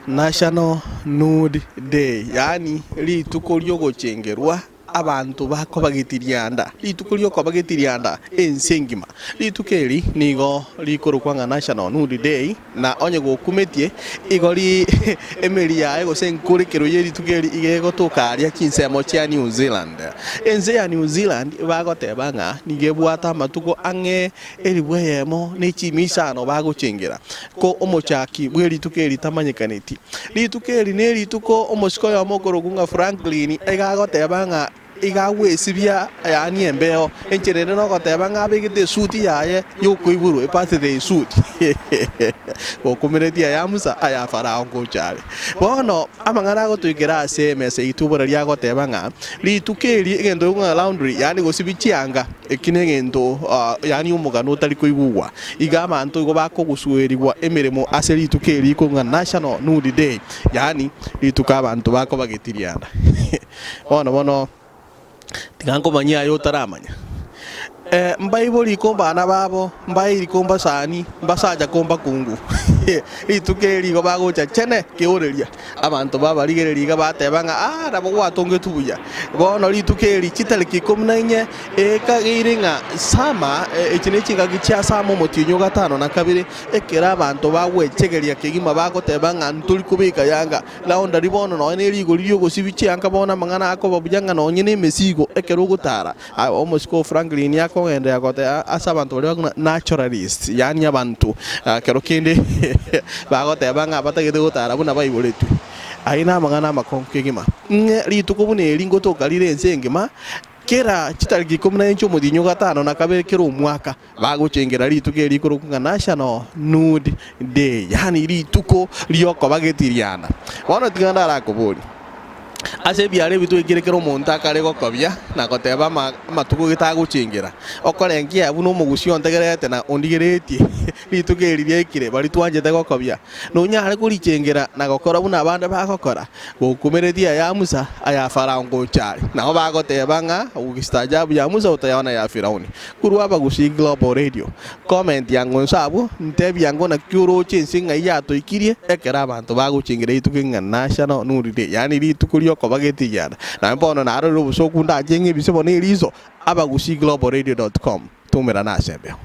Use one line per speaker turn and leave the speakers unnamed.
National Nude Day, yaani rituko ri'ogochengerwa abanto bakoba getirianda, rituko ri'okoba getirianda ense engima. Rituko eri nigo rikorokwa ng'a National Nude Day, na onye gokumetie igo ri emeri yaye gose enkorekero ye rituko eri iga egotoka aria chinsemo chia New Zealand. Ense ya New Zealand bagoteba ng'a nigo ebwate amatuko ang'e Elifu eyemo ne chimia isano bagochengera, ko omochaki bwe rituko eri tamanyekaneti. Rituko eri nerituko omosike oyomo okorokwa ng'a Franklin iga agoteba ng'a iga agwesibia yaani embeo. Enchera ende nogoteba ng'a abegete esuti yaye yokoiborwa, ebirthday suit, gokumeretie aya Musa aya Farao ngocha are. Bono amang'ana agotoikera ase emesa yaito borari agoteba ng'a rituko eri egento ng'a laundry yaani gosibia chianga. Eki negento, yaani omogano otari koigugwa. Iga abanto igo bakogusuerigwa emeremo ase rituko eri rikoro ng'a National Nude Day, yaani rituko abanto bakoba getirianda. Bono bono tiga nkomanyie aye otaramanya. Mbaibori ko mbana babo, mbairi ko mbasani, mbasacha ko mbakungu. Rituko eri igo bagocha chene keoreria. Abanto babarigereria iga bateba ng'a, Aa, nabo gwatongetwe buya. Bono rituko eri chitariki ikomi na inye ekageire ng'a Sama, echi ne chingaki chia Sama omotienyi o gatano na kabere, ekero abanto bagwechegeria kegima bagoteba ng'a ntori kobeka yanga. Laundry bono nonya ne rigori ri'ogosibia chianga bono amang'ana akoba buya ng'a nonye nemesigo ekero ogotara. Omosike o Franklin akogenderera goteba ase abanto baria buna naturalists, yaani abanto ekero kende bagoteba ng'a batagete gotara buna baiboretwe. Ayio namang'ana amakong'u kegima. Ng'a rituko buna eri ngotoka rire ense engima, kera chitariki ikomi na inche omotienyi o gatano na kabere kera omwaka, bagochengera rituko eri rikorokwa ng'a National Nude Day, yaani rituko riokoba getirianda. Bono tiga ndarakoborie. Ase ebiara ebi twaikire kera omonto akare gokobia na goteba amatuko gete agochengera. Okorengia buna omogusi ontegererete na ondigereretie rituko eri riaikire baria twanchete gokobia. Nonyare korichengera na gokora buna abande bagokora? Gokumeretie aya Musa, aya Farao ngocha are. Nabo bagoteba ng'a ukistaajabu ya Musa utayaona ya Firauni. Korwa Abagusii Global Radio. Comment yango inse abwo, ntebie ango naki oroche ense ng'ai yatoikirie ekero abanto bagochengera rituko ng'a National Nude Day, yaani rituko riokoba getigiana. Naende bono narorire obosoku ndache ng'ebise bono eriso, abagusiiglobalradio dot com. Toumerane ase embeo.